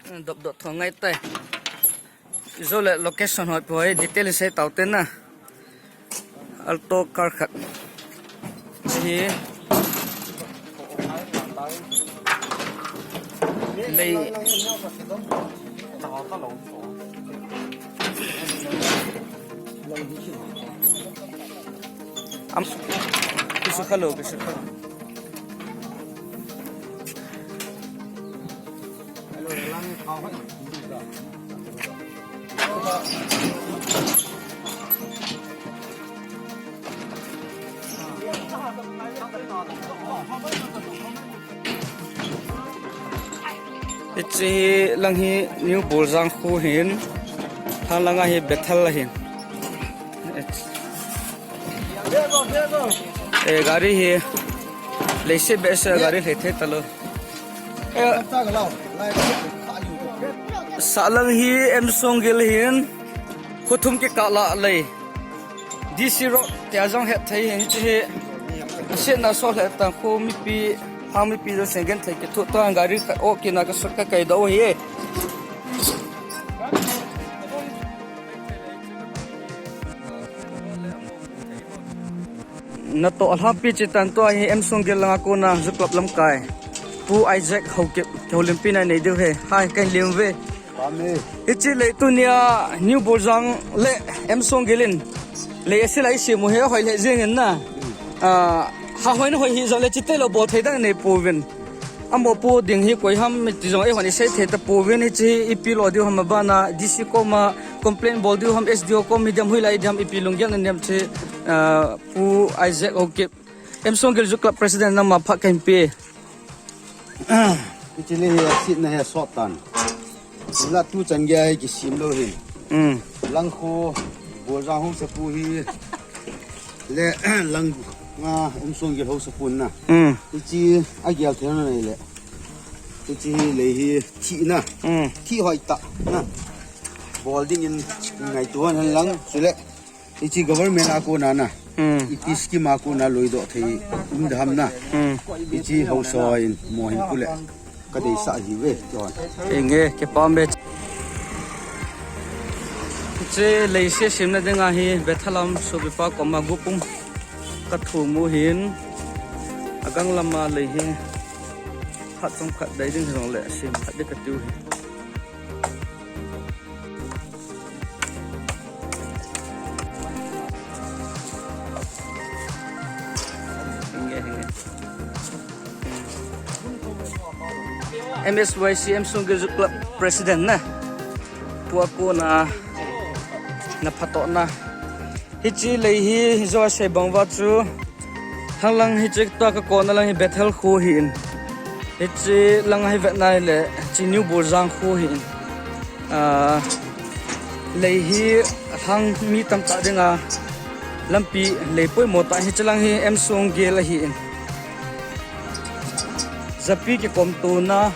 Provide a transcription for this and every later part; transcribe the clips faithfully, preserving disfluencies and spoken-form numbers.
Dop dop thong ngai tai. Zo le location hoi poi detail sei tau te na. Alto car khat. Hi. Lei. Am. Kisu khalo, kisu khalo. Hiche hi lang hi New Boljang khu hin, thang langa hi Bethel ahin. Eh, gari hi, leise behseh gari lhai thei talou. Eh, sahlang hi M Songgel hin, khothum kikah lah lei. D C Road, tia jong het thei hin, hiche hi. Asetna so lheh tan kho mipi, hang mipi jong seng gen thei kithoh tan gari khat o kina ka sut ka kai doh u hi. Natoh alhangpi che tan tua hi M Songgel langa kona Zoo Club lamkai. Pu Isaac Haokip, kihoulimpi na nei diu hi. Hai, kahin lim uve. Hiche lei tunia New Boljang le M Songgel in lei ase lai sem u hi hoi lheh jeng in na. Ah, ha hoi na hoi hi jong le chite lou bol thei dang nei pouvin. Amopo ding hi koi ham ti jong eihon isei thei tapouvin, hiche hi ipi lo diu ham, abana D C koma complaint bol diu ham, S D O kom hi diam, hoilai diam, ipi lunggel na diam che, ah, Pu Isaac Haokip. M Songgel Zoo Club President nangma phat kahin pe. Hiche lei hi asetna hi asot tan. Ila tu chan gei a hi kisem lou hi. Mm. Lang khu, Boljang housapu hi. Le, lang nga M Songgel housapu na. Mm. Hiche agel thei na nei le. Hiche hi lei hi thina. Mm. Thi hoi tah na. Bol ding in ngaito hen lang. Chule. Hiche government a kona na. Hmm. Ipi scheme a kona loidoh thei um ding ham na. Hmm. Hiche haosa in mo hin pule. Ka deisah ahi ve, John. Enge, kipah e. Hiche lei se semna dinga hi Bethel lam sopipa koma gopum ka thum u hin. Agang lama lei hi. Phat chomkhat dei ding hi jong le sem khat ding ka tiu hi. M S Y C M Songgel Zoo Club President na. Pu a kona na phatona. Hiche lei hi, hiche a sei bang uva chu. Thanglang hiche tua ka kona lang hi Bethel kho hi in. Hiche lang hi vetna le, hiche New Boljang kho hi in. Ah, lei hi thang mi tamtah dinga lampi lei poimo tah hiche lang hi M Songgel ahi in. Japi kikom tona,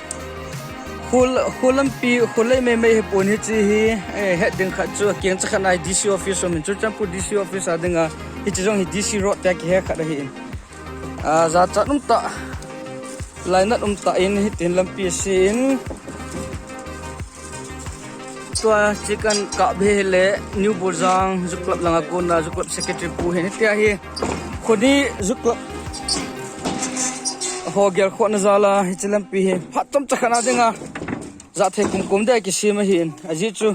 khul, khul lampi, khul lei meimei hi pon hiche hi, eh, het ding khat chu, akeng cha khat na hi D C office um in, Churachandpur D C office a dinga, hiche jong hi D C road tia kihe khat ahi in. Ah, jachat um tah, lainat um tah in, hitin lampi ase in. Tua chicken kap hi le New Boljang Zoo Club langa kona Zoo Club Secretary pu hin hitia hi. Khoni Zoo Club ho gelkhohna jal a hiche lampi hi phat chomcha khat na dinga jat thei kumkum dia kisem ahi in. Ajeh chu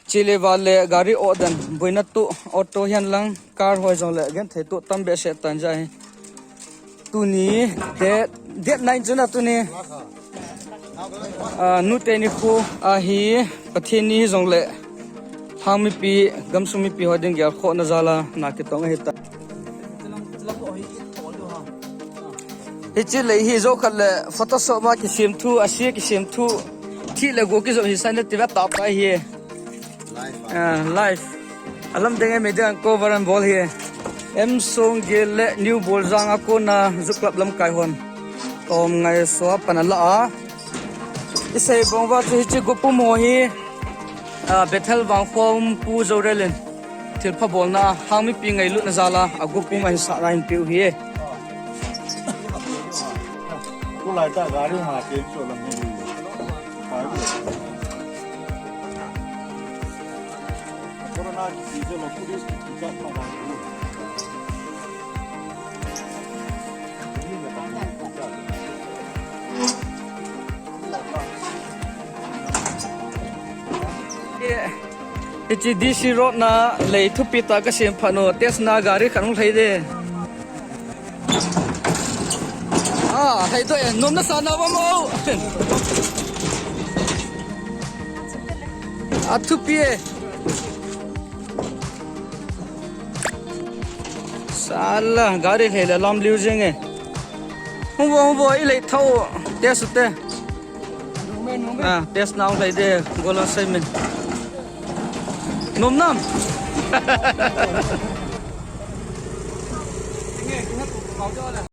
chele vale gari odan boina tu auto hihen lang car hoi jong le genthei tu tam behseh tan ja hi. Tuni, date, date nine chu na tuni. Ah, Nute nikho ahi, Pathen ni jong le. Lhang mipi, gamsung mipi ho ding gelkhohna jal a, na kitong ahi ta. Hiche lei hi jou khat le, Photoshop a kisem thu, ase kisem thu, thi le go kijou hi sai na ti ve ta pa hi. Live, ah. Ah, live. Alam ding e media cover an bol hi. M Songgel le New Boljang a kona Zoo Club lamkai hon. Tom ngai so a pan ala a. I sei bang uva chu hiche gopum ho hi, ah, Bethel Vangkhom pu Jorel in thilpha bolna hang mipi ngailutna jal a, agopum ahin sah na hin peh u hi. Kulai ta gari ma ke so lam ni. Hiche D C Road na lei thupi tah kasem phat u, test na gari khat hung lhai de. Ah, hei to e, nom nasa na bam o. Athupi e. Sala, gari lhai le lam liu jeng e. Hung vo, hung vo, i lei thau, test u te. Ah, test nau lei de, gola seimin. Nom nam.